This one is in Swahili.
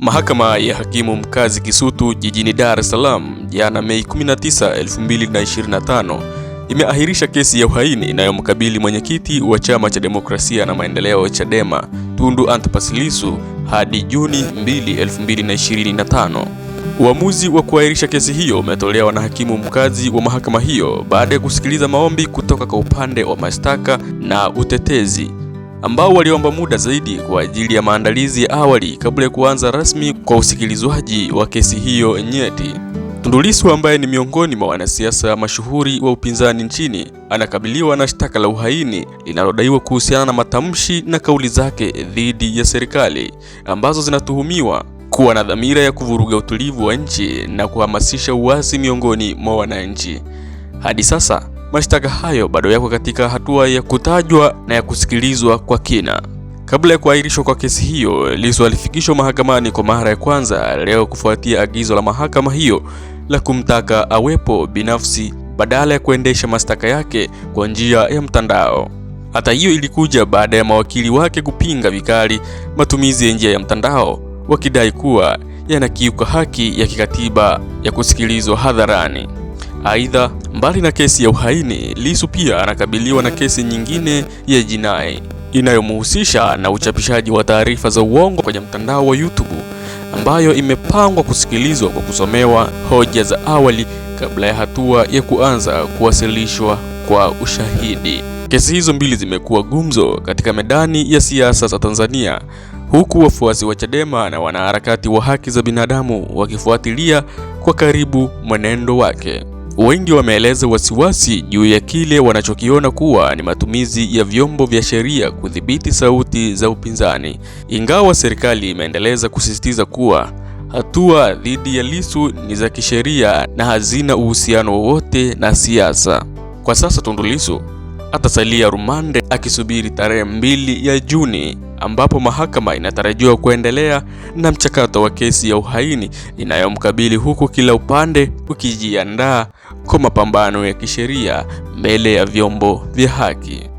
Mahakama ya Hakimu Mkazi Kisutu jijini Dar es Salaam jana Mei 19, 2025 imeahirisha kesi ya uhaini inayomkabili mwenyekiti wa Chama cha Demokrasia na Maendeleo Chadema Tundu Antipas Lissu hadi Juni 2, 2025. Uamuzi wa kuahirisha kesi hiyo umetolewa na hakimu mkazi wa mahakama hiyo baada ya kusikiliza maombi kutoka kwa upande wa mashtaka na utetezi ambao waliomba muda zaidi kwa ajili ya maandalizi ya awali kabla ya kuanza rasmi kwa usikilizwaji wa kesi hiyo nyeti. Tundu Lissu ambaye ni miongoni mwa wanasiasa mashuhuri wa upinzani nchini anakabiliwa na shtaka la uhaini linalodaiwa kuhusiana na matamshi na kauli zake dhidi ya serikali ambazo zinatuhumiwa kuwa na dhamira ya kuvuruga utulivu wa nchi na kuhamasisha uasi miongoni mwa wananchi. Hadi sasa mashtaka hayo bado yako katika hatua ya kutajwa na ya kusikilizwa kwa kina. Kabla ya kuahirishwa kwa kesi hiyo, Lissu alifikishwa mahakamani kwa mara ya kwanza leo kufuatia agizo la mahakama hiyo la kumtaka awepo binafsi badala ya kuendesha mashtaka yake kwa njia ya mtandao. Hata hiyo ilikuja baada ya mawakili wake kupinga vikali matumizi ya njia ya mtandao, wakidai kuwa yanakiuka haki ya kikatiba ya kusikilizwa hadharani. Aidha, mbali na kesi ya uhaini, Lissu pia anakabiliwa na kesi nyingine ya jinai inayomhusisha na uchapishaji wa taarifa za uongo kwenye mtandao wa YouTube ambayo imepangwa kusikilizwa kwa kusomewa hoja za awali kabla ya hatua ya kuanza kuwasilishwa kwa ushahidi. Kesi hizo mbili zimekuwa gumzo katika medani ya siasa za Tanzania, huku wafuasi wa Chadema na wanaharakati wa haki za binadamu wakifuatilia kwa karibu mwenendo wake. Wengi wameeleza wasiwasi juu ya kile wanachokiona kuwa ni matumizi ya vyombo vya sheria kudhibiti sauti za upinzani, ingawa serikali imeendeleza kusisitiza kuwa hatua dhidi ya Lissu ni za kisheria na hazina uhusiano wowote na siasa. Kwa sasa Tundu Lissu atasalia rumande akisubiri tarehe 2 ya Juni ambapo mahakama inatarajiwa kuendelea na mchakato wa kesi ya uhaini inayomkabili huku kila upande ukijiandaa kwa mapambano ya kisheria mbele ya vyombo vya haki.